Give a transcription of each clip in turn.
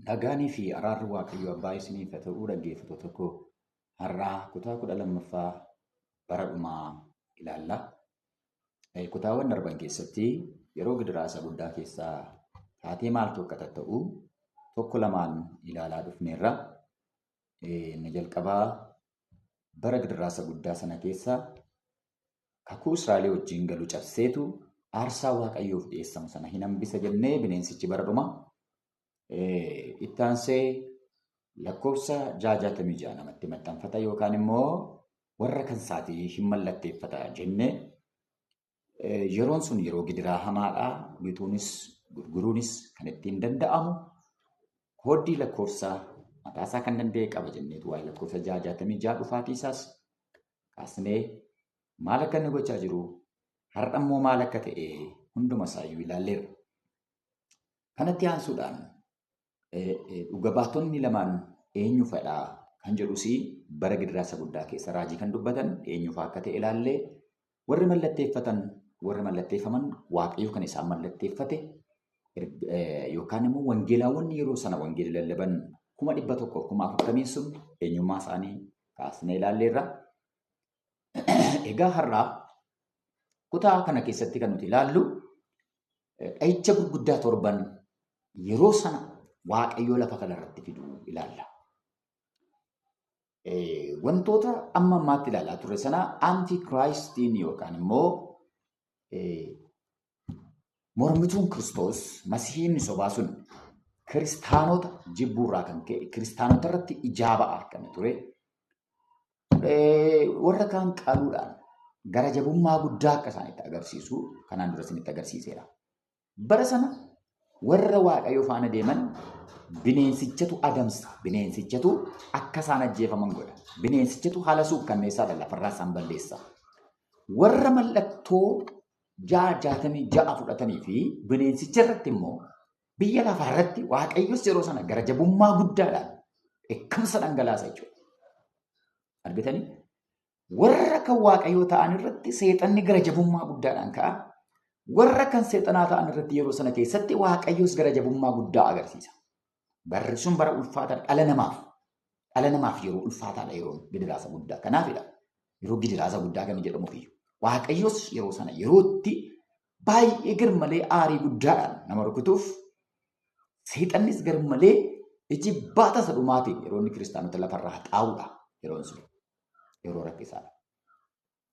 Nagaanii fi araarri Waaqayyo Abbaa isiniif haa ta'uu dhaggeeffattoota koo har'aa kutaa 12ffaa bara dhumaa ilaalla. Kutaawwan darban keessatti yeroo gidiraa isa guddaa keessaa taatee maaltu akka ta'u tokko lamaan ilaalaa dhufneerra. Inni jalqabaa bara gidiraa isa guddaa sana keessa kakuu Israa'el wajjin galu cabseetu aarsaa Waaqayyoof dhiyeessamu sana hin hambisa jennee bineensichi bara dhumaa. Itti aansee lakkoofsa 666 namatti maxxanfata yookaan immoo warra kan isaatii hin mallatteeffata jennee yeroon sun yeroo gidiraa hamaadha. Bituunis gurguruunis kan ittiin danda'amu kooddii lakkoofsa mataasaa kan danda'e qaba jenneetu waa'ee lakkoofsa 666 dhufaatii isaas kaasnee maal akka inni gochaa jiru har'a immoo maal akka ta'e hunduma isaayyuu ilaalleerra. Kanatti aansuudhaan dhuga baatonni lamaan eenyu fedhaa kan jedhus bara gidiraa isa guddaa keessa raajii kan dubbatan eenyu fa'aa akka ta'e ilaallee warri mallatteeffatan warri mallatteeffaman Waaqayyo kan isaan mallatteeffate yookaan immoo wangeelaawwan yeroo sana wangeela lallaban 140,000 sun eenyummaa isaanii kaasnee ilaalleerra. Egaa har'aa kutaa kana keessatti kan nuti ilaallu dhahicha gurguddaa torban yeroo sana Waaqayyoo lafa kanarratti fidu ilaalla. Wantoota amma ammaatti ilaalaa turre sana antikiraayistiin yookaan immoo mormituun Kiristoos Masihiin sobaa sun kiristaanota jibbuurraa kan ka'e kiristaanota irratti ijaa ba'aa akka inni ture warra kaan qaluudhaan gara jabummaa guddaa akka isaanitti agarsiisu kanaan dura isinitti agarsiiseera. Bara sana warra Waaqayyo faana deeman bineensichatu adamsa. Bineensichatu akka isaan ajjeefaman godha. Bineensichatu haala suukkanneessaadhaan lafarraa isaan balleessa. Warra mallattoo 666 fudhatanii fi bineensicha irratti immoo biyya lafaa irratti Waaqayyos yeroo sana gara jabummaa guddaadhaan dheekkamsa dhangalaasa jechuudha. Argitanii? Warra kan Waaqayyoo ta'an irratti seexanni gara jabummaa guddaadhaan ka'a. Warra kan seexanaa ta'an irratti yeroo sana keessatti Waaqayyos gara jabummaa guddaa agarsiisa. Barri sun bara ulfaataa dhala namaaf. Dhala namaaf yeroo ulfaataadha yeroo gidiraa isa guddaa. Kanaafidha yeroo gidiraa isa guddaa kan jedhamuuf iyyuu. Waaqayyos yeroo sana yerootti baay'ee garmalee aarii guddaadhaan nama rukutuuf seexannis garmalee iji baata isa dhumaatiin yeroo inni kiristaanota lafarraa haxaa'uudha yeroon sun yeroo rakkisaadha.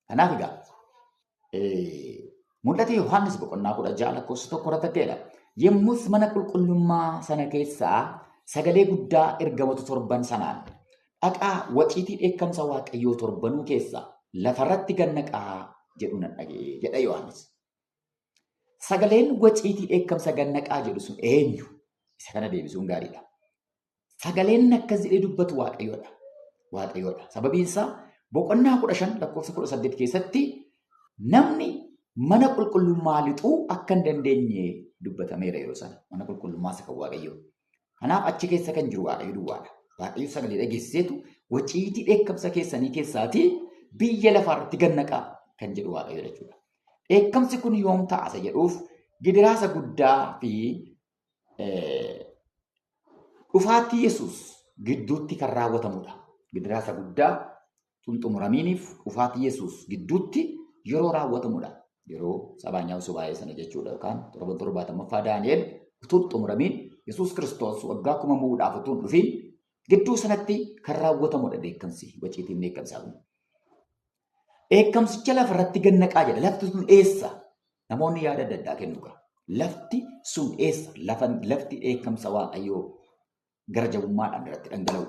Kanaaf egaa mul'ata Yohaannis boqonnaa 16 lakkoofsa 1 irratti ta'edha. Yommus mana qulqullummaa sana keessaa sagalee guddaa ergamoota torban sanaan dhaqaa waciitii dheekkamsa Waaqayyoo torbanuu keessaa lafarratti gad naqaa jedhu nan dhaga'e jedha Yohaannis. Sagaleen waciitii dheekkamsa gad naqaa jedhu sun eenyu? Isa kana deebisuun gaariidha. Sagaleen akkas jedhee dubbatu Waaqayyoodha. Waaqayyoodha. Sababiin isaa boqonnaa 15 lakkoofsa 18 keessatti namni mana qulqullummaa lixuu akka hin dandeenye dubbatameera yeroo sana. Mana qulqullummaa isa kan Waaqayyoo. Kanaaf achi keessa kan jiru Waaqayyo duwwaadha. Waaqayyo sagalee dhageessiseetu waciitii dheekkamsa keessanii keessaatii biyya lafaarratti gad naqaa kan jedhu Waaqayyo jechuudha. Dheekkamsi kun yoom ta'a isa jedhuuf gidiraa isa guddaa fi dhufaatii Yesuus gidduutti kan raawwatamudha. Gidiraa isa guddaa tun xumuramiiniif dhufaatii Yesuus gidduutti yeroo raawwatamudha. Yeroo sabaanyaa subaayee sana jechuudha yookaan 70ffaa Daani'el utuu xumuramiin Yesuus Kiristoos waggaa 1000 mo'uudhaaf utuu hin dhufiin gidduu sanatti kan raawwatamudha dheekkamsi waciitiin dheekkamsaa kun. Dheekkamsicha lafarratti gad naqaa jedha. Lafti sun eessa? Namoonni yaada adda addaa kennu gaa. Lafti sun eessa? Lafti dheekkamsa Waaqayyoo gara jabummaadhaan irratti dhangala'u.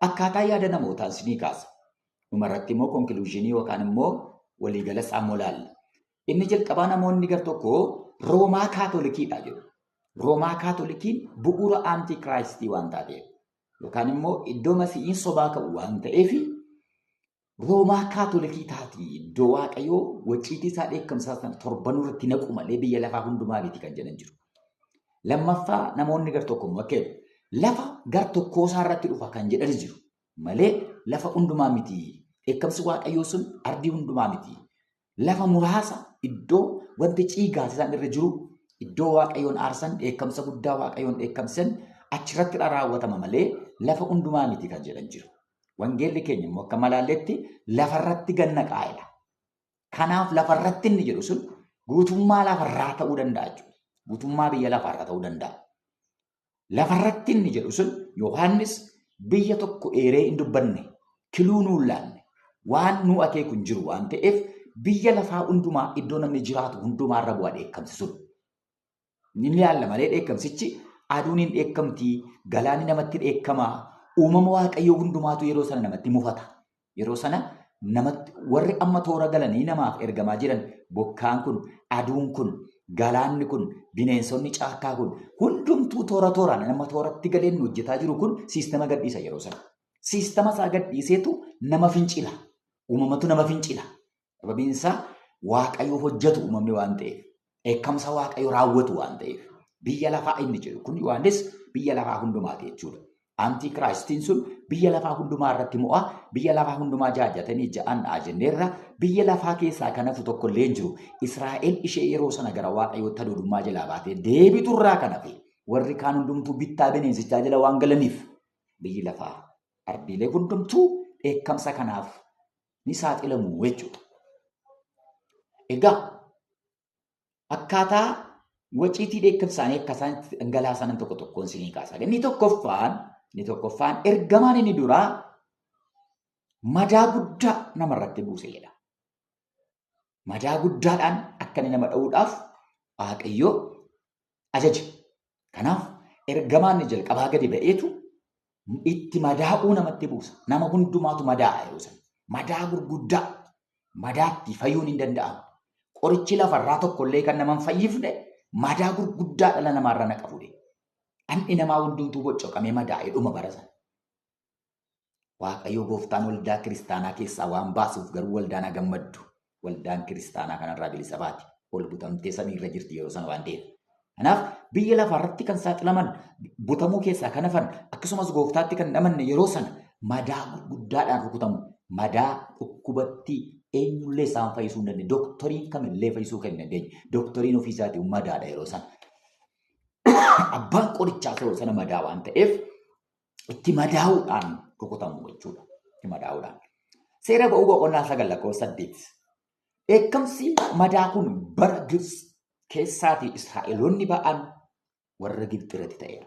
Akkaataa yaada namootaan isinii kaasa. Dhumarratti immoo konkluuzinii yookaan immoo waliigala isaa immoo ilaalla. Inni jalqabaa namoonni gar tokko Roomaa Kaatolikiidha jedhu. Roomaa Kaatolikiin bu'uura antikiraayistii waan taateef yookaan immoo iddoo masiihiin sobaa ka'u waan ta'eef Roomaa Kaatolikii taati iddoo Waaqayyoo waciitii isaa dheekkamsaa sana torbanuu irratti naqu malee biyya lafaa hundumaa miti kan jedhan jiru. Lammaffaa namoonni gar tokko immoo akka jedhu lafa gar tokkoo isaa irratti dhufa kan jedhanis jiru malee lafa hundumaa miti. Dheekkamsi Waaqayyoo sun ardii hundumaa miti. Lafa muraasa iddoo wanti ciigaasisaan irra jiru iddoo Waaqayyoon aarsan dheekkamsa guddaa Waaqayyoon dheekkamsan achirratti raawwatama malee lafa hundumaa miti kan jedhan jiru. Wangeelli keenya immoo akka malaalletti lafarratti ganna qaa'edha. Kanaaf lafarratti inni jedhu sun guutummaa lafarraa ta'uu danda'a jechuudha. Guutummaa biyya lafarraa ta'uu danda'a. Lafarratti inni jedhu sun Yohaannis biyya tokko eeree hin dubbanne, kiluu nuu hin laanne, waan nu akeeku hin jiru waan ta'eef biyya lafaa hundumaa iddoo namni jiraatu hundumaarra bu'a dheekkamsi sun. Inni ilaalla malee dheekkamsichi aduun hin dheekkamti, galaanni namatti dheekkamaa, uumama waaqayyoo hundumaatu yeroo sana namatti mufata. Yeroo sana namatti warri amma toora galanii namaaf ergamaa jiran bokkaan kun, aduun kun, galaanni kun, bineensonni caakkaa kun hundumtuu toora tooraan nama tooratti galeen hojjetaa jiru kun siistama gadhiisa yeroo sana. Siistama isaa gadhiiseetu nama fincila. Uumamatu nama fincila. Sababiin isaa waaqayyo hojjetu uumamni waan ta'eef, dheekkamsa waaqayyo raawwatu waan ta'eef, biyya lafaa inni jedhu kun Yohaannis biyya lafaa hundumaati jechuudha. Antiikiraayistiin sun biyya lafaa hundumaa irratti mo'a, biyya lafaa hundumaa jaajatanii ja'an dha jenneerra, biyya lafaa keessaa kan hafu tokko illee hin jiru. Israa'el ishee yeroo sana gara waaqayyootti hadoodummaa jalaa baatee deebiturraa kan hafe warri kaan hundumtuu bittaa bineensichaa jala waan galaniif biyyi lafaa ardiilee hundumtuu dheekkamsa kanaaf ni saaxilamu jechuudha. Egaa akkaataa waciitii dheekkamsaanii akka isaan itti dhangalaasan tokko tokkoon isinii kaasa. Inni tokkoffaan ergamaan inni duraa madaa guddaa namarratti buuse jedha. Madaa guddaadhaan akka inni nama dha'uudhaaf Waaqayyo ajaje. Kanaaf ergamaan inni jalqabaa gadi ba'eetu itti madaa'uu namatti buusa. Nama hundumaatu madaa'a yeroo sana. Madaa gurguddaa madaatti fayyuun hin danda'amu. Qorichi lafarraa tokkollee kan nama hin fayyifne madaa gurguddaa dhala namaarra naqa fuudhe. Dhandhi namaa hundumtuu boccoqamee madaa'ee dhuma bara sana. Waaqayyo gooftaan waldaa kiristaanaa keessaa waan baasuuf garuu waldaan haa gammaddu. Waldaan kiristaanaa kanarraa bilisa baati. Ol butamtee samiirra jirti yeroo sana waan ta'eef. Kanaaf biyya lafaarratti kan saaxilaman butamuu keessaa kan hafan akkasumas gooftaatti kan amanne yeroo sana madaa gurguddaadhaan rukutamu. Madaa dhukkubatti eenyullee isaan fayyisuu hin dandeenye. Dooktoriin kamillee fayyisuu kan hin dandeenye. Dooktoriin ofii isaatii madaadha yeroo sana. Abbaan qorichaa yeroo sana madaa waan ta'eef itti madaa'uudhaan rukutamu jechuudha. Itti madaa'uudhaan. Seera ba'uu boqonnaa 9 lakkoofsa 8. Dheekkamsi madaa kun bara Gibxi keessaatii Israa'eloonni ba'an warra Gibxi irratti ta'eera.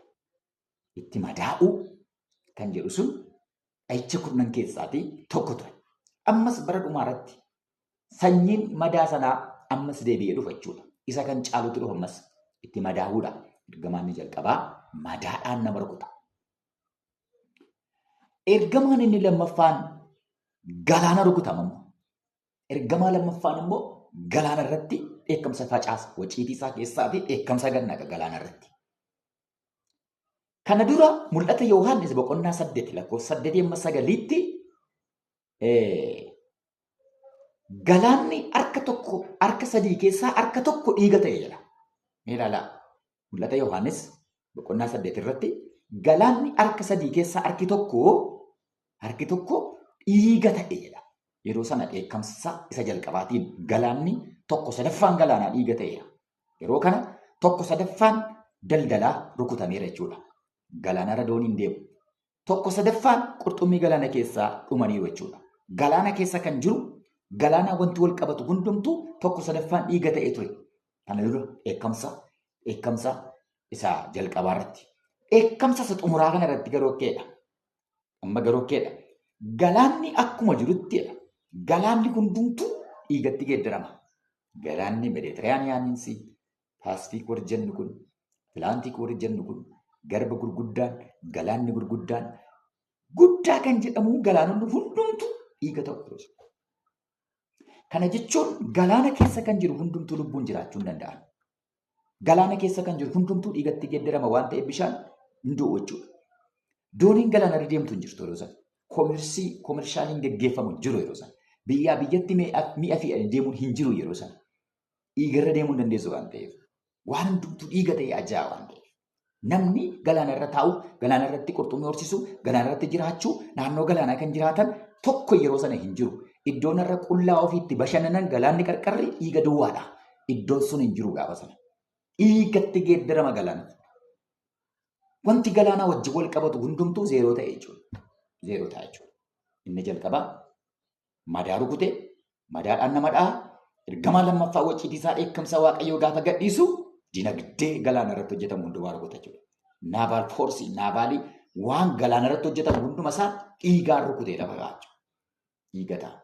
Itti madaa'uu kan jedhu sun dhahicha kurnan keessaatii tokko ture. Ammas bara dhumaa irratti sanyiin madaa sanaa ammas deebi'ee dhufa jechuudha. Isa kan caalutu dhufa ammas itti madaa'uudha. Ergamaan inni jalqabaa madaadhaan nama rukuta. Ergamaan inni lammaffaan galaana rukutama immoo. Ergamaa lammaffaan immoo galaana irratti dheekkamsa facaasa. Waciitii isaa keessaatii dheekkamsa gad naqa galaana irratti. Kana dura mul'ata Yohaannis boqonnaa 8 lakkoofsa 8 amma 9tti galaanni harka tokko harka sadii keessaa harka tokko dhiiga ta'e jedha. Mee ilaalaa. Mul'ata Yohaannis boqonnaa 8 irratti galaanni harka sadii keessaa harki tokko dhiiga ta'e jedha. Yeroo sana dheekkamsa isa jalqabaatiin galaanni 1/3 galaanaa dhiiga ta'eera. Yeroo kana 1/3 daldalaa rukutameera jechuudha. Galaanarra dooniin deemu. 1/3 qurxummii galaana keessaa dhumaniiru jechuudha. Galaana keessa kan jiru galaanaa wanti wal qabatu hundumtuu 1/3 dhiiga ta'e ture. Kana dura dheekkamsa isa jalqabaa irratti. Dheekkamsa isa xumuraa kana irratti garuu akkeedha. Amma garuu akkeedha. Galaanni akkuma jiruttidha. Galaanni hundumtuu dhiigatti geeddarama. Galaanni Meeditiraaniyaaniinsi, Paasifiik warri jennu kun, Atlaantik warri jennu kun, garba gurguddaan, galaanni gurguddaan, guddaa kan jedhamu galaanonni hundumtuu dhiiga ta'u. Kana jechuun galaana keessa kan jiru hundumtuu lubbuun jiraachuu hin danda'an. Galaana keessa kan jiru hundumtuu dhiigatti geeddarama waan ta'eef bishaan hin du'u jechuudha. Dooniin galaana irra deemtu hin jirtu yeroo sana. Koomershaaliin geggeeffamu hin jiru yeroo sana. Biyyaa biyyatti mi'a fe'anii deemuun hin jiru yeroo sana. Dhiigarra deemuu hin dandeessu waan ta'eef. Waan hundumtuu dhiiga ta'e ajaa'iba waan ta'eef. Namni galaana irra taa'u, galaana irratti qurxummii horsiisu, galaana irratti jiraachuu, naannoo galaanaa kan jiraatan tokko yeroo sana hin jiru. Iddoon irra qullaa ofiitti bashannanan galaanni qarqarri dhiiga duwwaadha. Iddoon sun hin jiru gaafa sana. Dhiigatti geeddarama galaana. Wanti galaanaa wajjin wal qabatu hundumtuu zeeroo ta'e jechuudha. Zeeroo ta'a jechuudha. Inni jalqabaa madaa rukute, madaadhaan nama dha'a. Ergamaa lammaffaa waciitii isaa dheekkamsa Waaqayyoo gaafa gadhiisu dinagdee galaana irratti hojjetamu hundumaa rukuta jechuudha. Naavaal foorsii, naavaalii waan galaana irratti hojjetamu hunduma isaa dhiigaan rukutee lafa kaa'a jechuudha. Dhiiga ta'a.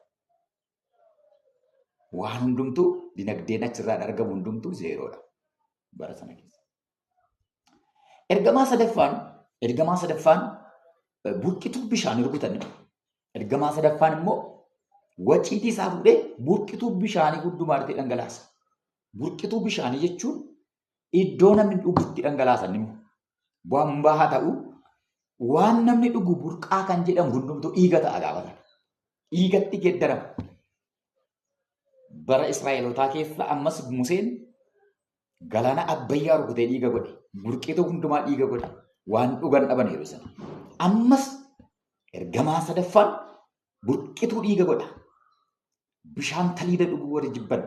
Waan hundumtuu dinagdeen achirraan argamu hundumtuu zeeroodha bara sana keessa. Ergamaa sadaffaan burqituu bishaanii rukutan. Ergamaa sadaffaan immoo waciitii isaa fuudhee burqituu bishaanii hundumaatti dhangalaasa. Burqituu bishaanii jechuun iddoo namni dhugutti dhangalaasan immoo waan haa ta'u waan namni dhugu burqaa kan jedhamu hundumtuu dhiiga ta'a gaafa sana. Dhiigatti geeddarama. Bara Israa'elootaa keessa ammas Museen galaana Abbayyaa rukutee dhiiga godhe. Burqituu hundumaa dhiiga godhe. Waan dhugan dhaban yeroo sana. Ammas ergamaa sadaffaan burqituu dhiiga godha. Bishaan taliila dhuguu warri jibban.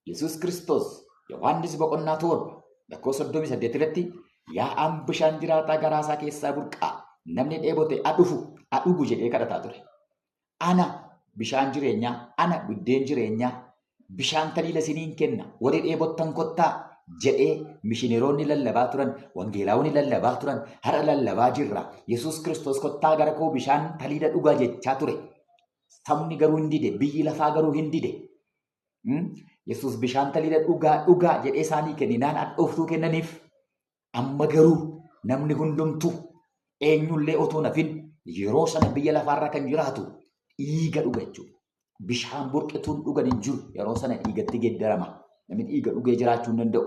Yesuus Kiristoos Yohaannis boqonnaa 7 lakkoofsa 38 irratti yaa'aan bishaan jiraataa garaasaa keessaa burqaa namni dheebote adhufu adhugu jedhee kadhataa ture. Ana bishaan jireenyaa, ana buddeen jireenyaa, bishaan taliila isiniin kenna, warri dheebottan kottaa jedhee mishineeronni lallabaa turan, wangeelaawonni lallabaa turan, har'a lallabaa jirra. Yesuus Kiristoos kottaa gara koo bishaan taliila dhugaa jechaa ture. Sabni garuu hin dide, biyyi lafaa garuu hin dide. Yesuus bishaan taliila dhugaa dhugaa jedhee isaanii kenninaan hadhooftuu kennaniif. Amma garuu namni hundumtuu eenyullee otoo nafin yeroo sana biyya lafaarra kan jiraatu dhiiga dhuga jechuudha. Bishaan burqituun dhugan hin jiru. Yeroo sana dhiigatti geeddarama. Namni dhiiga dhugee jiraachuu hin danda'u.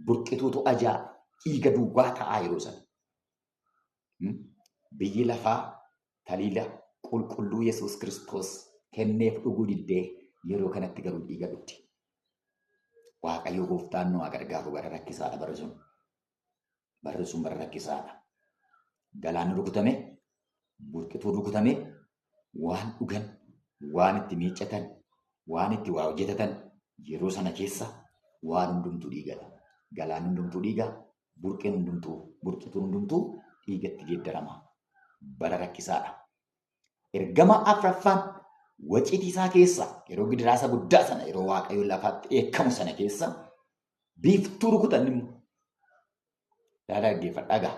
Burqituutu ajaa dhiiga duwwaa ta'aa yeroo sana. Biyyi lafaa taliila qulqulluu Yesuus Kiristoos kenneef dhuguu diddee yeroo kanatti garuu dhiiga dhugdi. Waaqayyo gooftaan nu haa gargaaru bara rakkisaadha barri sun. Barri sun bara rakkisaadha. Galaanni rukutame, burqituun rukutame, waan dhugan, waan itti miiccatan, waan itti waa hojjetatan yeroo sana keessa waan hundumtuu dhiigadha. Galaanni hundumtuu dhiiga, burqeen hundumtuu, burqituun hundumtuu dhiigatti geeddarama. Bara rakkisaadha. Ergama afraffaan waciitii isaa keessa yeroo gidiraasa guddaa sana yeroo Waaqayyo lafaatti dheekkamu sana keessa biiftuu rukutan immoo. Dhaggeeffadhaa gaa.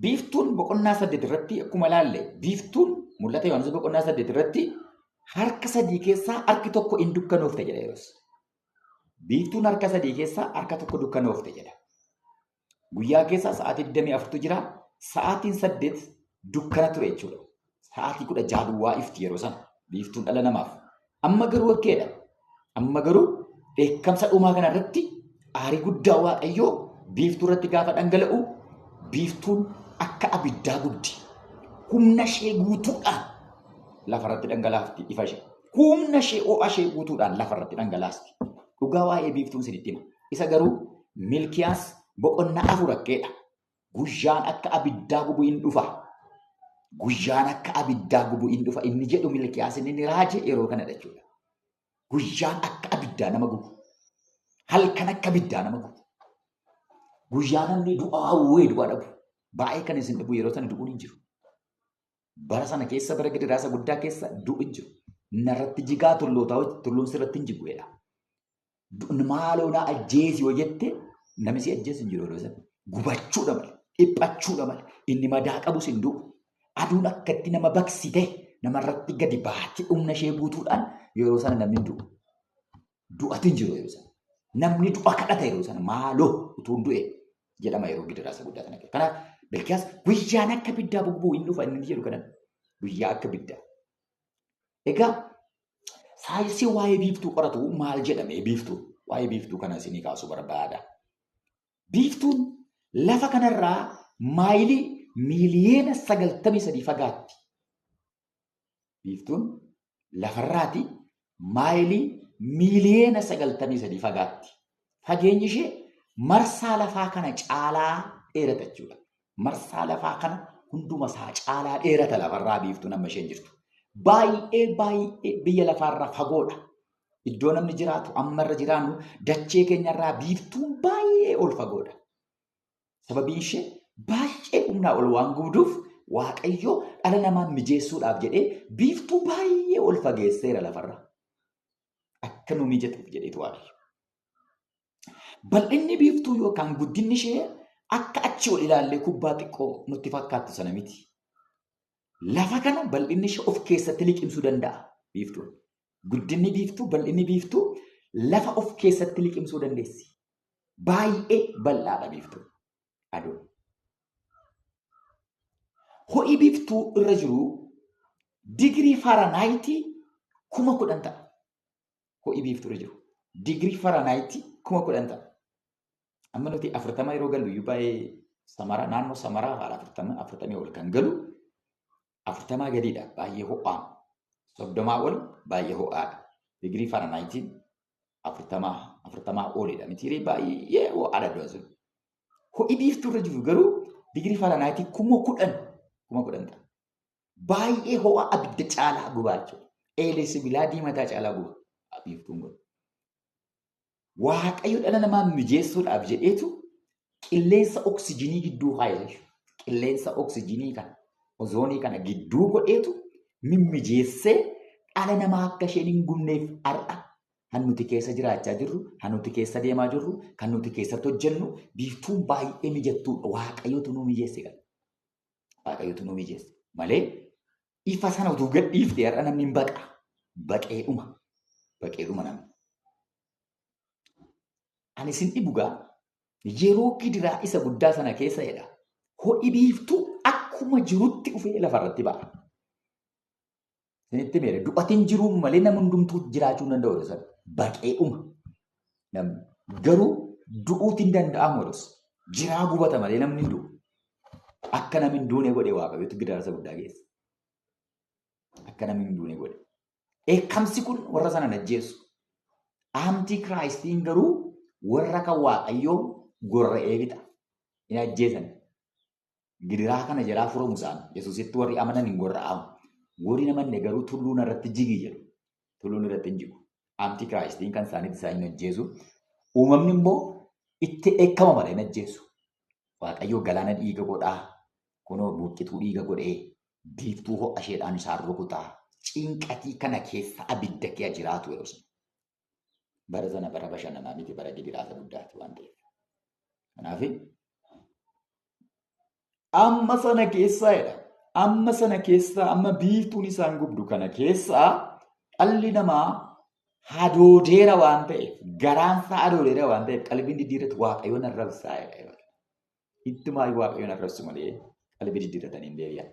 Biiftuun boqonnaa 8 irratti akkuma ilaalle biiftuun mul'ata Yohaannis boqonnaa 8 irratti harka 3 keessaa harki tokko hin dukkanoofte jedha yeroos. Biiftuun harka 3 keessaa harka tokko dukkanoofte jedha. Guyyaa keessaa sa'aatii 24tu jira. Sa'aatiin 8 dukkana ture jechuudha. Sa'aatii 16 duwwaa ifti yeroo sana biiftuun dhala namaaf. Amma garuu akkeedha. Amma garuu dheekkamsa dhumaa kana irratti aarii guddaa Waaqayyoo biiftuu irratti gaafa dhangala'u biiftuun akka abiddaa gubdi. Humna ishee guutuudhaan lafarratti dhangalaafti ifa ishee. Humna ishee ho'a ishee guutuudhaan lafarratti dhangalaasti. Dhugaa waa'ee biiftuun isinitti hima. Isa garuu Milkiyaas boqonnaa 4 akkeedha. Guyyaan akka abiddaa gubu hin dhufa. Guyyaan akka abiddaa gubu hin dhufa. Inni jedhu Milkiyaas inni raaje yeroo kanadha jechuudha. Guyyaan akka abiddaa nama gubu. Halkan akka abiddaa nama gubu. Guyyaa namni du'aa hawwee du'aa dhabu. Baay'ee kan isin dhibu yeroo sana du'uun hin jiru. Bara sana keessa bara gidiraasa guddaa keessa du'u hin jiru. Narratti jigaa tullootaa tulluun sirratti hin jigu jedha. Maaloo na ajjeesi yoo jette namni si ajjeesu hin jiru yeroo sana. Gubachuudha malee, dhiphachuudha malee, inni madaa qabus hin du'u. Aduun akkatti nama baqsite namarratti gadi baatee humna ishee guutuudhaan yeroo sana namni hin du'u. Du'atu hin jiru yeroo sana. Namni du'a kadhata yeroo sana maaloo utuu hin du'e jedhama yeroo gidiraasa guddaa sana keessa. Kanaaf Milkiyaas guyyaan akka biddaa bubbuu hin dhufa inni jedhu kanan guyyaa akka biddaa. Egaa saayinsii waa'ee biiftuu qoratu maal jedhame biiftuu? Waa'ee biiftuu kana isinii kaasuu barbaada. Biiftuun lafa kanarraa maayilii miiliyoona 93 fagaatti. Biiftuun lafarraati maayilii miiliyoona 93 fagaatti. Fageenyi ishee marsaa lafaa kana caalaa dheerata jechuudha. Marsaa lafaa kana hunduma isaa caalaa dheerata lafarraa biiftuun amma isheen jirtu. Baay'ee baay'ee biyya lafaarraa fagoodha. Iddoo namni jiraatu ammarra jiraannu dachee keenyarraa biiftuun baay'ee ol fagoodha. Sababiin ishee Baay'ee humnaa ol waan gubduuf Waaqayyo dhala namaa mijeessuudhaaf jedhee biiftuu baay'ee ol fageesseera lafarra. Akka nu mijatuuf jedheetu Waaqayyo. Bal'inni biiftuu yookaan guddinni ishee akka achi ol ilaallee kubbaa xiqqoo nutti fakkaattu sana miti. Lafa kana bal'inni ishee of keessatti liqimsuu danda'a biiftuun. Guddinni biiftuu, bal'inni biiftuu lafa of keessatti liqimsuu dandeessi. Baay'ee bal'aadha biiftuun. Aduun. Ho'i biiftuu irra jiru digirii Faranaayitii 10,000 ta'a. Ho'i biiftuu irra jiru digirii Faranaayitii 10,000 ta'a. Amma nuti 40 yeroo gallu iyyuu baay'ee samaraa naannoo samaraa haala 40 ol kan galu 40 gadiidha baay'ee ho'aa. 30 ol baay'ee ho'aadha. Digirii Faranaayitiin 40 olidha. Mitiiree baay'ee ho'aadha iddoon sun. Ho'i biiftuu irra jiru garuu digirii Faranaayitii 10,000 ta'a. Baay'ee ho'a abidda caalaa gubaa jechuudha. Eelee sibiilaa diimataa caalaa guba biiftuun kun. Waaqayyo dhala namaa mijeessuudhaaf jedheetu qilleensa oksijinii gidduu kaa'e jechuudha. Qilleensa oksijinii kana, ozoonii kana gidduu godheetu mimmijeessee dhala namaa akka isheen hin gubneef har'a kan nuti keessa jiraachaa jirru, kan nuti keessa deemaa jirru, kan nuti keessatti hojjennu biiftuun baay'ee mijattuudha. Waaqayyotu nu mijeesse kana. Waaqayyotu nu mijeesse. Malee ifa sana utuu gadhiifte har'a namni hin baqa. Baqee dhuma. Baqee dhuma namni. Ani isin dhibugaa yeroo gidiraa isa guddaa sana keessa jedha. Ho'i biiftuu akkuma jirutti dhufee lafarratti ba'a. Isinitti meera du'atiin jiruu malee nama hundumtuu jiraachuu hin danda'u sana. Baqee dhuma. Namni garuu du'uutiin danda'amu jedhus. Jiraa gubata malee namni hin du'u. Akka namni hin duune godhe Waaqayyotu gidiraa isa guddaa keessa. Akka namni hin duune godhe. Dheekkamsi kun warra sana hin ajjeesu. Amantii Kiraayistiin garuu warra kan Waaqayyoo gorra'ee fixa. Hin ajjeesan. Gidiraa kana jalaa furamu isaan. Yesuusitti warri amanan hin gorra'amu. Warri namanne garuu tulluun irratti jigi jedhu. Tulluun irratti hin jigu. Amantii Kiraayistiin kan isaaniitti isaan hin ajjeesu. Uumamni immoo itti dheekkama malee hin ajjeesu. Waaqayyoo galaana dhiiga godhaa. Kunoo buuqqituu dhiiga godhee biiftuu ho'a isheedhaan isaan rukutaa. Cinqatii kana keessa abidda kee jiraatu yeroo sana. Bara sana bara bashannanaa miti bara gidiraa isa guddaati waan ta'eef. Kanaaf amma sana keessaa jedha. Amma sana keessaa amma biiftuun isaan gubdu kana keessaa dhalli namaa hadoodeera waan ta'eef garaansaa hadoodeera waan ta'eef qalbiin diddiirratu Waaqayyoon arrabsaa jedha. Ittumaa Waaqayyoon arrabsu malee qalbii diddiirratanii hin deebi'an.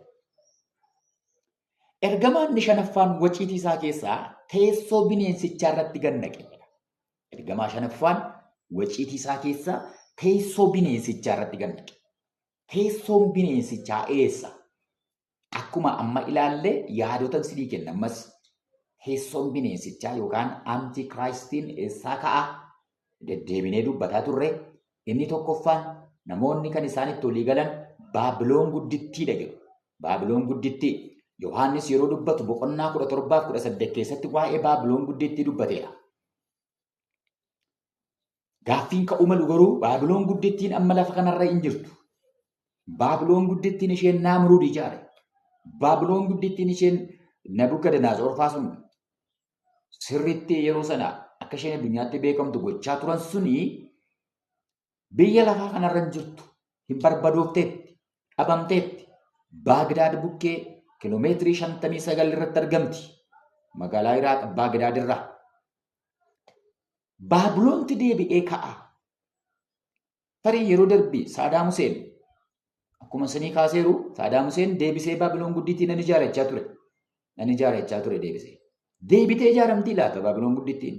Ergamaan inni shanaffaan waciitii isaa keessaa teessoo bineensichaa irratti gad naqe. Ergamaa shanaffaan waciitii isaa keessaa teessoo bineensichaa irratti gad naqe. Teessoon bineensichaa eessa? Akkuma amma ilaalle yaadota isinii kenna ammas teessoon bineensichaa yookaan antikiraayistiin eessaa ka'a? Deddeebinee dubbataa turre. Inni tokkoffaan namoonni kan isaan itti walii galan Baabiloon guddittiidha jedhu. Baabiloon guddittii. Yohaannis yeroo dubbatu boqonnaa 17 fi 18 keessatti waa'ee Baabiloon guddittii dubbateera. Gaaffiin ka'uu malu garuu Baabiloon guddittiin amma lafa kanarra hin jirtu. Baabiloon guddittiin isheen Naamruud ijaare. Baabiloon guddittiin isheen Nabukadnezar fa'aa sun sirriitti yeroo sana akka isheen addunyaatti beekamtu gochaa turan suni biyya lafaa kanarra hin jirtu. Hin barbadoofteetti, dhabamteetti. Baagdaad bukkee kiiloomeetirii 59 irratti argamti. Magaalaa Iraaq Baagdaad irraa. Baabiloonti deebi'ee ka'a. Tarii yeroo darbe Saadaam Huseen akkuma isinii kaaseeru Saadaam Huseen deebisee Baabiloon guddittii nan ijaarachaa ture. Nan ijaarachaa ture deebisee. Deebitee ijaaramtii laata Baabiloon guddittiin?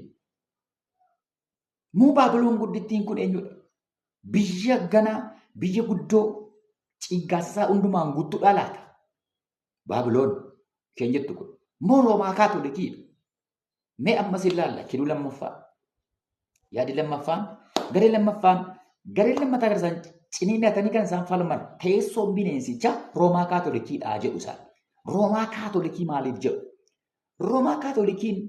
Moo Baabiloon guddittiin kun eenyudha? Biyya ganaa, biyya guddoo ciiggaasisaa hundumaan guutuudhaa laata? Baabiloon isheen jettu kun. Moo Roomaa Kaatolikiidha? Mee ammas ilaalla kiduu lammaffaa. Yaadi lammaffaan garee lammaffaan gareen lammataa kan isaan ciniinatanii kan isaan falman teessoon bineensichaa Roomaa Kaatolikiidha jedhu isaan. Roomaa Kaatolikii maaliif jedhu? Roomaa Kaatolikiin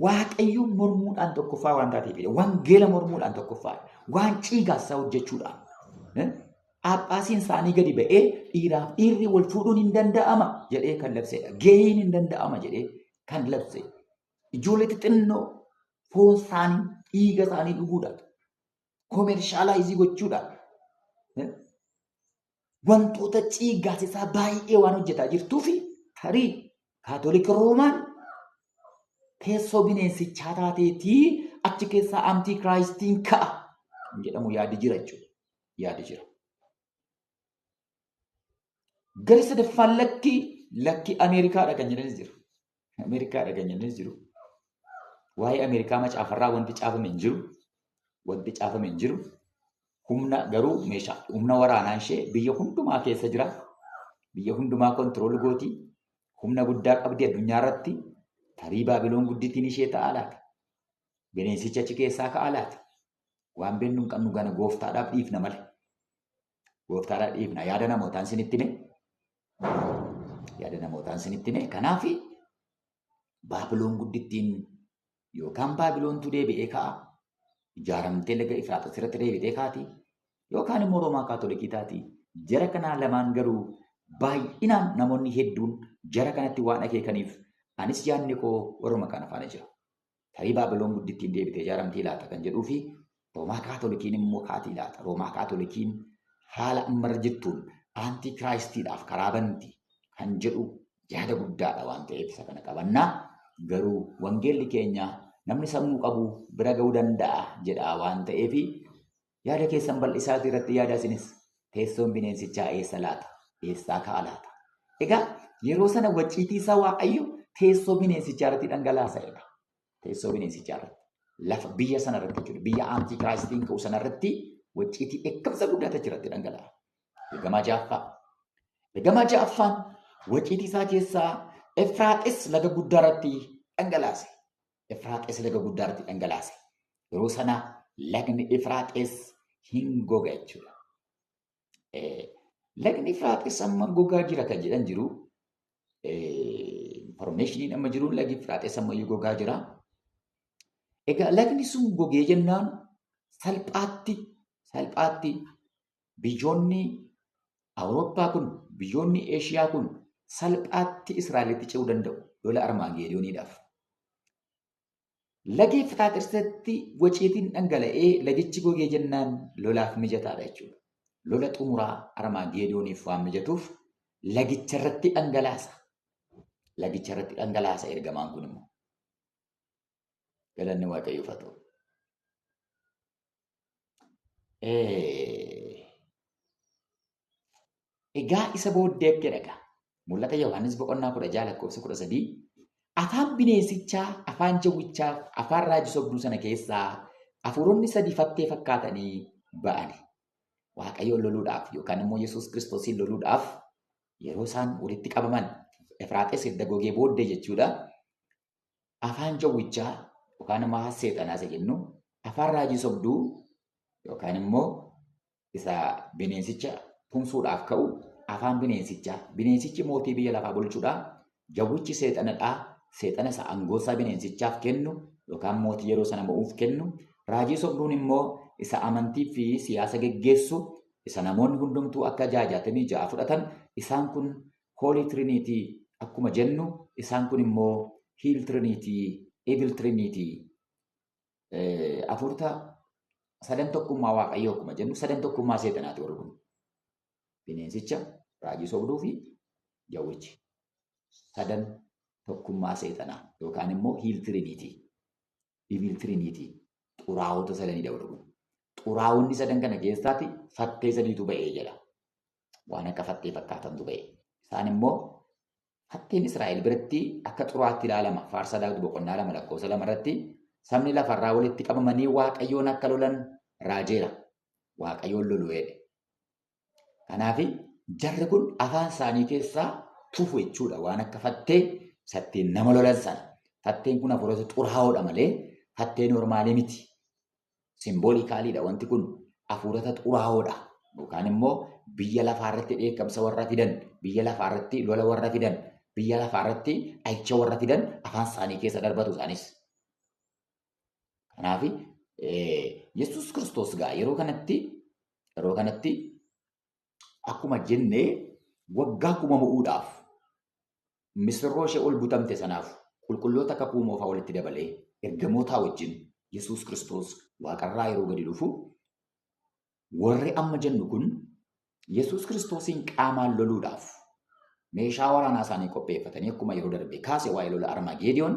Waaqayyoon mormuudhaan tokkoffaa waan taateef, wangeela mormuudhaan tokkoffaa, waan ciigaassaa hojjechuudhaan. Phaaphaasiin isaanii gadi ba'ee dhiiraaf dhiirri wal fuudhuun hin danda'ama jedhee kan labsedha. Geeyiin hin danda'ama jedhee kan labse. Ijoollee xixinnoo foon isaanii dhiiga isaanii dhuguudhaan commercialize gochuudhaan wantoota ciiggaasisaa baay'ee waan hojjetaa jirtuu fi tarii Kaatolik Roomaan teessoo bineensichaa taateetii achi keessaa Antichrist iin ka'a kan jedhamu yaadi jira jechuudha. Yaadi jira. Gara sadaffaan lakki Ameerikaadha kan jedhanis jiru. Ameerikaadha kan jedhanis jiru. Waa'ee Ameerikaa macaafarraa wanti caafame hin jiru. Wanti caafame hin jiru. Humna garuu meeshaa humna waraanaa ishee biyya hundumaa keessa jira. Biyya hundumaa control gooti. Humna guddaa qabdi addunyaa irratti. Tarii Baabiloon guddittiin ishee ta'a laata? Bineensichi achi keessaa ka'a laata? Waan beeknu hin qabnu gana gooftaadhaaf dhiifna malee. Gooftaadhaaf dhiifna. Yaada namootaan isinitti hime. Yaada namootaan isinitti hime. Kanaaf Baabiloon guddittiin yookaan Baabiloontu deebi'ee ka'a. Ijaaramtee laga Ifraaxis irratti deebitee kaati. Yookaan immoo Roomaa Kaatolikii taati. Jara kanaa lamaan garuu baay'inaan namoonni hedduun jara kanatti waan akeekaniif anis yaadni koo warruma kana faana jira. Tarii Baabiloon guddittiin deebitee ijaaramtii laata kan jedhuu fi Roomaa Kaatolikiin immoo kaatii laata. Roomaa Kaatolikiin haala ammarra jirtuun Antichrist iidhaaf karaa banti kan jedhu yaada guddaadha waan ta'eef isa kana qabannaa. Garuu wangeelli keenya namni sammuu qabu bira ga'uu danda'a jedha waan ta'eef yaada keessan bal'isaatii irratti yaada isinis teessoon bineensichaa eessa laata? Eessaa ka'a laata? Egaa yeroo sana waciitii isaa Waaqayyo teessoo bineensichaa irratti dhangalaasa jedha. Teessoo bineensichaa irratti. Lafa biyya sana irratti jechuudha. Biyya Antichrist iin ka'u sana irratti waciitii dheekkamsa guddaatu achirratti dhangala'a. Ergamaa ja'affaa. Ergamaa ja'affaan waciitii isaa keessaa Efraaxis laga guddaa irratti dhangalaase. Efraaxis laga guddaa irratti dhangalaase. Yeroo sana lagni Efraaxis hin goga jechuudha. Lagni Efraaxis amma gogaa jira kan jedhan jiru. Information iin amma jiruun lagni Efraaxis ammayyuu gogaa jira. Egaa lagni sun gogee jennaan salphaatti biyyoonni Awurooppaa kun, biyyoonni Eeshiyaa kun salphaatti Israa'elitti ce'uu danda'u lola Armaageedooniidhaaf. Laga Efraaxisitti waciitiin dhangala'ee lagichi gogee jennaan lolaaf mijataadha jechuudha. Lola xumuraa Armaageedooniif waan mijatuuf lagicha irratti dhangalaasa. Lagicha irratti dhangalaasa ergamaan kun immoo. Galanni Waaqayyoof haa ta'u. Egaa isa booddee akka jedha. Mul'ata Yohaannis boqonnaa 16 lakkoofsa 13 afaan bineensichaa, afaan jawwichaa, afaan raajii sobduu sana keessaa hafuuronni sadii fattee fakkaatanii ba'ani. Waaqayyoon loluudhaaf yookaan immoo Yesuus Kiristoosiin loluudhaaf yeroo isaan walitti qabaman Efraaxis edda gogee booddee jechuudha. Afaan jawwichaa yookaan immoo afaan seexanaa isa jennu, afaan raajii sobduu yookaan immoo isa bineensicha tumsuudhaaf ka'u afaan bineensichaa. Bineensichi mootii biyya lafaa bulchuudha. Jawwichi seexanadha. Seexana isa aangoosaa bineensichaaf kennu yookaan mootii yeroo sana mo'uuf kennu. Raajii sobduun immoo isa amantii fi siyaasa geggeessu, isa namoonni hundumtuu akka 66 fudhatan. Isaan kun Holy Trinity akkuma jennu, isaan kun immoo Hell Trinity, Evil Trinity, afurta sadan tokkummaa Waaqayyoo akkuma jennu sadan tokkummaa seexanaati warri kun. Bineensicha, raajii sobduu fi jawwichi. Sadan tokkummaa seexanaa yookaan immoo Hell Trinity, Evil Trinity, xuraa'ota sadanidha warri kun. Xuraa'onni sadan kana keessaati fattee sadiitu ba'ee jedha. Waan akka fattee fakkaatantu ba'e. Isaan immoo fatteen Israa'el biratti akka xuraatti ilaalama. Faarsaa Daawit boqonnaa 2 lakkoofsa 2 irratti sabni lafarraa walitti qabamanii Waaqayyoon akka lolan raajeera. Waaqayyoon lolu jedhe. Kanaaf jarri kun afaan isaanii keessaa tufu jechuudha. Waan akka fattee sattiin nama lolan sana. Fatteen kun hafuurota xuraa'oodha malee fattee normal ii miti. Symbolical iidha wanti kun, hafuurota xuraa'oodha. Yookaan immoo biyya lafaarratti dheekkamsa warra fidan, biyya lafaarratti lola warra fidan, biyya lafaarratti dhahicha warra fidan afaan isaanii keessa darbatu isaanis. Kanaaf Yesuus Kiristoos gaa yeroo kanatti Akkuma jennee waggaa 1000 mo'uudhaaf misirroo ishee ol butamte sanaaf qulqulloota kakuu moofaa walitti dabalee ergamootaa wajjin Yesuus Kiristoos waaqarraa yeroo gadi dhufu warri amma jennu kun Yesuus Kiristoosiin qaamaan loluudhaaf meeshaa waraanaa isaanii qopheeffatanii akkuma yeroo darbe kaase waa'ee lola Armageediyoon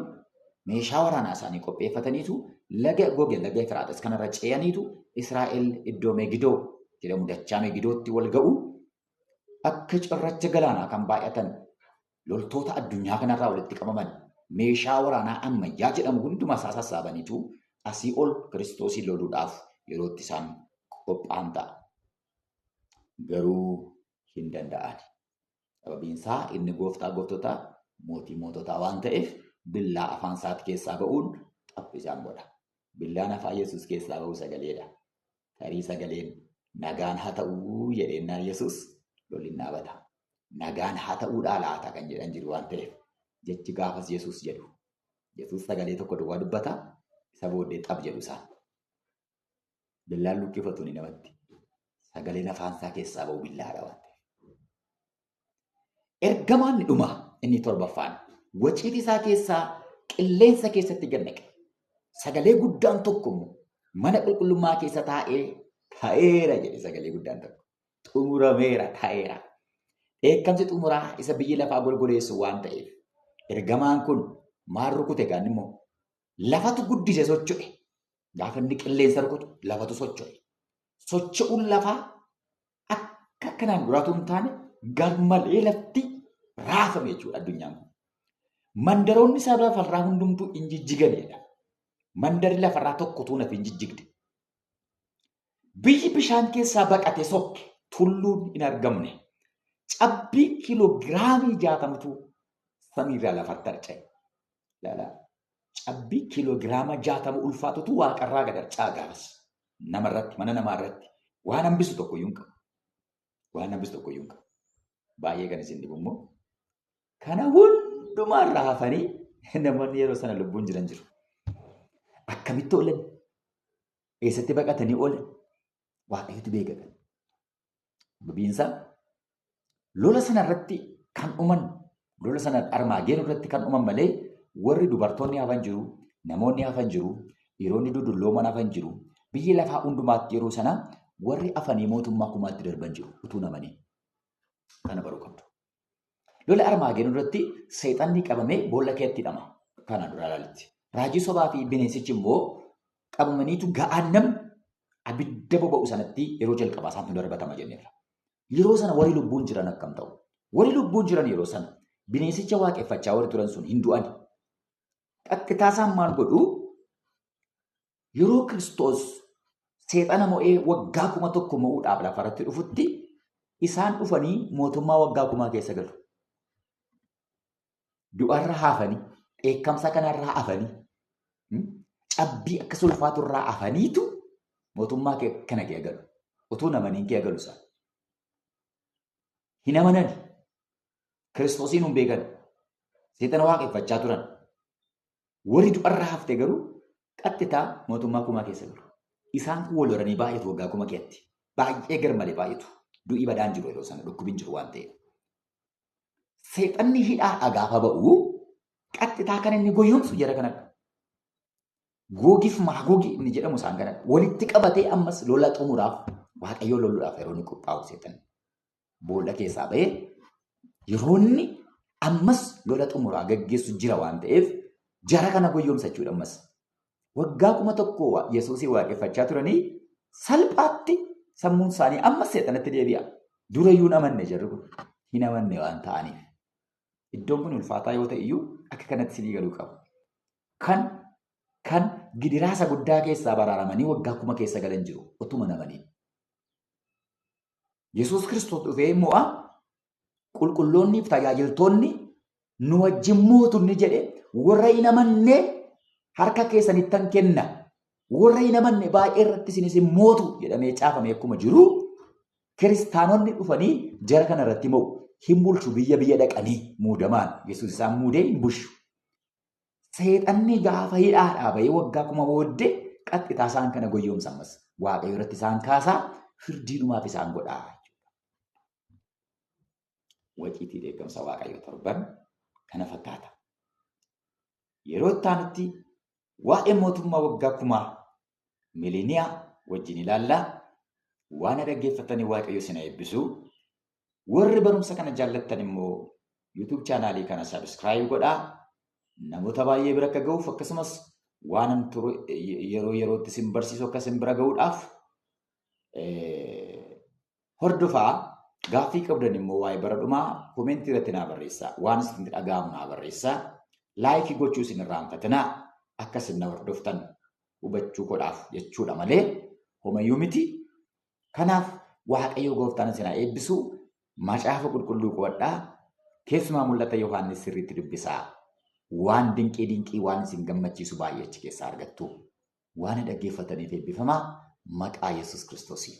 meeshaa waraanaa isaanii qopheeffataniitu laga goge laga Efraaxis kanarra ce'aniitu Israa'el iddoo Megidoo jedhamu dachaa Megidootti wal ga'u akka cirracha galaanaa kan baay'atan loltoota addunyaa kanarraa walitti qabaman meeshaa waraanaa ammayyaa jedhamu hundumaa isaa sassaabaniitu asii ol Kiristoosiin loluudhaaf yeroo itti isaan qophaa'an ta'a. Garuu hin danda'an. Sababiin isaa inni gooftaa gooftotaa mootii moototaa waan ta'eef billaa afaan isaati keessaa ba'uun xaphi isaan godha. Billaan afaan Yesuus keessaa ba'u sagaleedha. Tarii sagaleen nagaan haa ta'uu jedheennaan Yesuus lolli hin dhaabata. Nagaan haa ta'uudhaa laata kan jedhan jiru waan ta'eef jechi gaafas Yesuus jedhu. Yesuus sagalee tokko duwwaa dubbata isa booddee xaph jedhu isaan. Billaan luqqifatu ni namatti. Sagaleen afaan isaa keessaa ba'u billaadha waan ta'eef. Ergamaan ni dhuma inni torbaffaan waciitii isaa keessaa qilleensa keessatti gad naqe. Sagalee guddaan tokko immoo mana qulqullummaa keessa taa'ee ta'eera jedhe sagalee guddaan tokko. Xumurameera ta'eera. Dheekkamsi xumuraa isa biyyi lafaa golgoleessu waan ta'eef ergamaan kun maal rukute gaan immoo lafatu guddise socho'e. Gaafa inni qilleensa rukutu lafatu socho'e. Socho'uun lafaa akka kanaan duraatu hin taane garmalee lafti raafame jechuudha addunyaan kun. Mandaroonni isaa lafarraa hundumtuu hin jijjiganidha. Mandarri lafarraa tokkotu naaf hin jijjigde. Biyyi bishaan keessaa baqate sokke tulluun hin argamne. Cabbii kiiloogiraamii 60tu samiirraa lafatti harca'e. Ilaalaa. Cabbii kiiloogiraama 60 ulfaatutu waaqarraa gad harca'a gaafas. Namarratti, mana namaarratti waan hambisu tokkoyyuu hin qabu. Waan hambisu tokkoyyuu hin qabu. Baay'ee kan isin dhibu immoo kana hundumaarraa hafanii namoonni yeroo sana lubbuun jiran jiru. Akkamitti oolan? Eessatti baqatanii oolan? Waaqayyotu beeka kan. Sababiin isaa lola sanarratti kan dhuman, lola sana Armaageedon irratti kan dhuman malee warri dubartoonni hafan jiru, namoonni hafan jiru, dhiironni dudullooman hafan jiru. Biyyi lafaa hundumaatti yeroo sana warri hafanii mootummaa kumaatti darban jiru utuu namanii. Kana baruu qabdu. Lola Armaageedon irratti seexanni qabamee boolla keetti hidhama. Kana dura ilaalitti. Raajii sobaa fi bineensichi immoo qabamaniitu ga'aannam abidda boba'u sanatti yeroo jalqabaa isaantu darbatama jenneerra. Yeroo sana warri lubbuun jiran akkam ta'u? Warri lubbuun jiran yeroo sana bineensicha waaqeffachaa warri turan sun hin du'an. Qaxxitaa isaan maal godhu? Yeroo Kiristoos seexana mo'ee waggaa 1000 mo'uudhaaf lafarratti dhufutti isaan dhufanii mootummaa waggaa 1000 keessa galu. Du'arra hafanii, dheekkamsa kanarraa hafanii, cabbii akka sulfaaturraa hafaniitu mootummaa kana kee galu. Utuu namaniin kee galu isaan. Hin amanani. Kiristoosiin hin beekan. Seexana waaqeffachaa turan. Warri du'arraa hafte garuu qaxxitaa mootummaa kumaa keessa galu. Isaan kun wal horanii baay'atu waggaa 1000 keessatti. Baay'ee garmalee baay'atu. Du'i badaan jiru yeroo sana dhukkubni jiru waan ta'eef. Seexanni hidhaadhaa gaafa ba'u qaxxitaa kan inni goyoomsu jara kanadha. Googiif Maagoogi inni jedhamu isaan kanadha. Walitti qabatee ammas lola xumuraaf Waaqayyoo loluudhaaf yeroo inni qophaa'u seexanni. Boolla keessaa ba'ee yeroo inni ammas lola xumuraa gaggeessu jira waan ta'eef jara kana goyoomsa jechuudha ammas. Waggaa 1000 Yesuusii waaqeffachaa turanii salphaatti sammuun isaanii ammas seexanatti deebi'a. Durayyuu hin amanne jarri kun. Hin amanne waan ta'aniif. Iddoon kun ulfaataa yoo ta'e iyyuu akka kanatti isinii galuu qabu. Kan gidiraasa guddaa keessaa baraaramanii waggaa 1000 keessa galan jiru utuma namanii. Yesuus Kiristoos dhufee mo'a qulqulloonni fi tajaajiltoonni nu wajjin mootunni jedhe warra hin amanne harka keessanittan kenna. Warra hin amanne baay'ee irratti isinis hin mootu jedhamee caafame akkuma jiru kiristaanonni dhufanii jara kana irratti mo'u. Hin bulchu biyya biyya dhaqanii muudamaan Yesuus isaan muudee hin bulchu. Seexanni gaafa hidhaadhaa bahee waggaa 1000 booddee qaxxitaa isaan kana goyyoomsa ammas. Waaqayyo irratti isaan kaasaa firdiidhumaaf isaan godhaa. Waciitii dheekkamsa Waaqayyoo torban kana fakkaata. Yeroo itti aanutti waa'ee mootummaa waggaa kumaa miliniyaa wajjin ilaallaa. Waan dhaggeeffatanii Waaqayyo isin eebbisu. Warri barumsa kana jaallattan immoo YouTube chaanaalii kana subscribe godhaa. Namoota baay'ee bira akka ga'uuf akkasumas waan yeroo yerootti isin barsiisu akka isin bira ga'uudhaaf hordofaa. Gaaffii qabdan immoo waa'ee bara dhumaa komentii irratti naa barreessaa. Waan isinitti dhaga'amu naa barreessaa. Laayikii gochuu isin irraanfatinaa. Akka isin na hordoftan hubachuu godhaaf jechuudha malee homayyuu miti. Kanaaf Waaqayyo gooftaan isin haa eebbisu. Macaafa qulqulluu qo'adhaa. Keessumaa mul'ata Yohaannis sirriitti dubbisaa. Waan dinqii dinqii waan isin gammachiisu baay'ee achi keessaa argattu. Waan dhaggeeffataniif eebbifamaa maqaa Yesuus Kiristoosiin.